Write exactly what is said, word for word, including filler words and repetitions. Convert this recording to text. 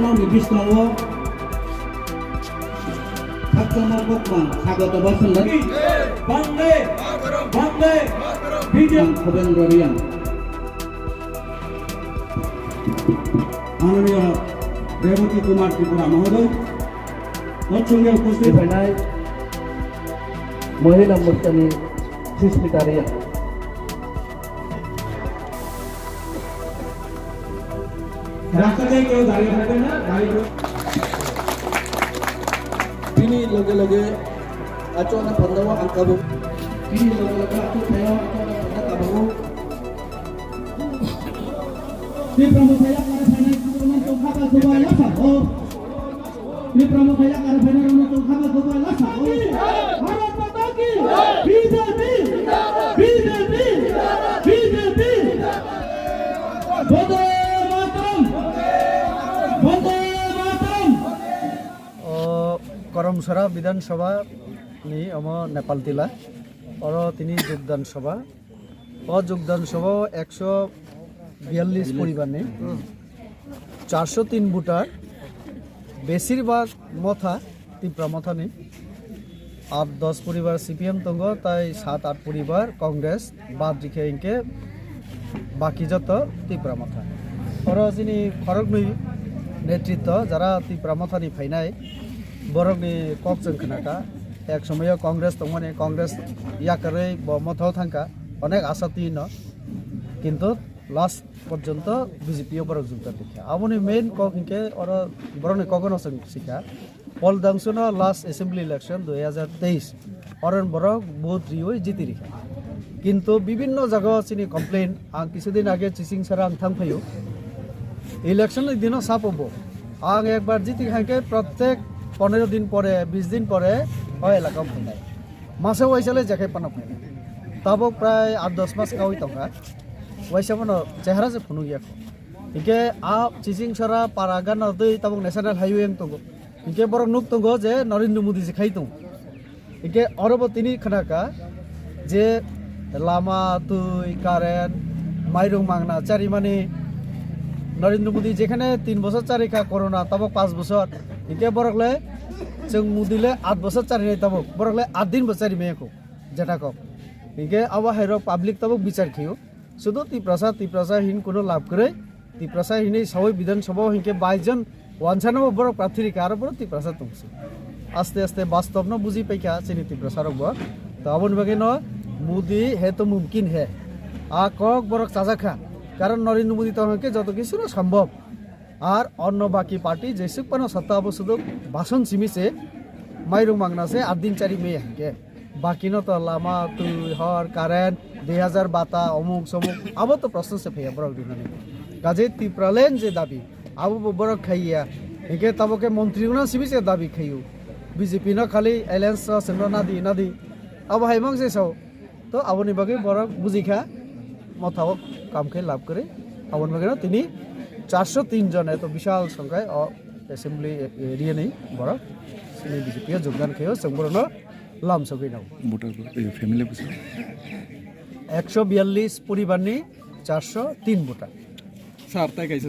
Nirdisto o khakchangma kokma sagoto bosonjak. Bande, bande, Khobendra Reang. মাননীয় রেবতী কুমার ত্রিপুরা মহোদয়, তৎসঙ্গে উপস্থিত ফেনাই মহিলা মোর্চানি সুস্মিতা রিয়া। রাস্তাতে কেউ দাঁড়িয়ে থাকবেন না, গাড়িগুলো। Bini loge loge achona pandao ang tabuk. Bini loge loge achona pandao ang tabuk. Tipra Motha yakarwi phainai rokno chwng kha bai khubai lasa o. Tipra Motha yakarwi phainai rokno chwng kha bai khubai lasa o. Bharat Mata ki! B J P! B J P! B J P! Bande Mataram! Bande Mataram! O Karamsara Bidhan Sabha ni omo Nepal tila. Oro tini Jogdan Sabha. O Jogdan Sabha o ekso biyallis poribar ni, charso tin voter, besir bhag Motha, Tipra Motha ni. At dos poribar C P M tongo, tai sat at poribar Congress, bad rikhe hinkhe baki joto Tipra Motha. Oro chini khoroknwi netritto, jara Tipra Motha ni phainai, borokni kok chwng khnakha. Ek somoyo Congress tongmani, Congress yakarwi bo Motha o thangkha, onek asa twi no, kintu last porjonto B J P o borok jogdan rikha. Aboni main kok hinkhe oro borokni kogono chwng sikha. Pol Dangsuno last assembly election dui hajar teis, oron borok vote riwi jiti rikha. Kintu bibinno jagao chini complain, ang kisudin age Chichingsara ang thang phaio. Election ni dino sapo bo. Ang ekbar jiti khankhe protek pondro din pore, bis din pore o elaka phainai. Masa waisa le jekhai pana phainai. Tabok prai at dos mas kawi tongkha. Waisa bono chehara se phunuk ya. Hinkhe a Chichingsara para gana twi tabok national highway wng tongo. Hinkhe borok nuk tongo je Narendra Modi je khai tongo. Hinkhe orobo tini khnakha je lama, twi, current, mairung mangna charimani Narendra Modi jekhane tin bochor charikha corona, tabok panch bochor. Hinkhe borok le chwng Modi le at bochor charinai tabok, borok le at din bo charimaya kho jeta kok. Hinkhe abo hairok public tabok bichar khaio. Sudu Tiprasa, Tiprasa hin kuno lab kwrwi. Tiprasa hinwi sawi Bidhan Sabha o hinkhe bais jon wansano borok prarthi rikha, aro borok Tiprasa tongsi. Aste aste bastobno buji paikha chini Tiprasa rokbo. To aboni bagwi no Modi hai to mumkin hai. A kok borok chajakha. Karon Narendra Modi tong hinkhe joto kisuno sambhob. Ar onno baki party jesuk pano satta abo suduk bason simi se mairung mangna se at din chari me hinkhe. Bakino to lama, twi, hor, current, dui hajar bata, omuk somuk, abo to proshno se phaiya borok rinani. Kaje Tipraland je dabi, abo bo borok khaiya. Hinkhe tabo khe montri guna sibi se dabi khaio. B J P no khali alliance o sengno nadi nadi. Abo hai mang se sao. To aboni bagwi borok bujikha, Motha o kam khe lab kwrwi. Aboni bagwi no tini charso tin jon eto bishal songkhai o assembly area ni borok chini B J P o jogdan khaio, chwng borokno lam sogwi nango. Voter bo, eh, family bo se. Ekso biyallis poribar ni charso tin voter. Sir, tai kaisa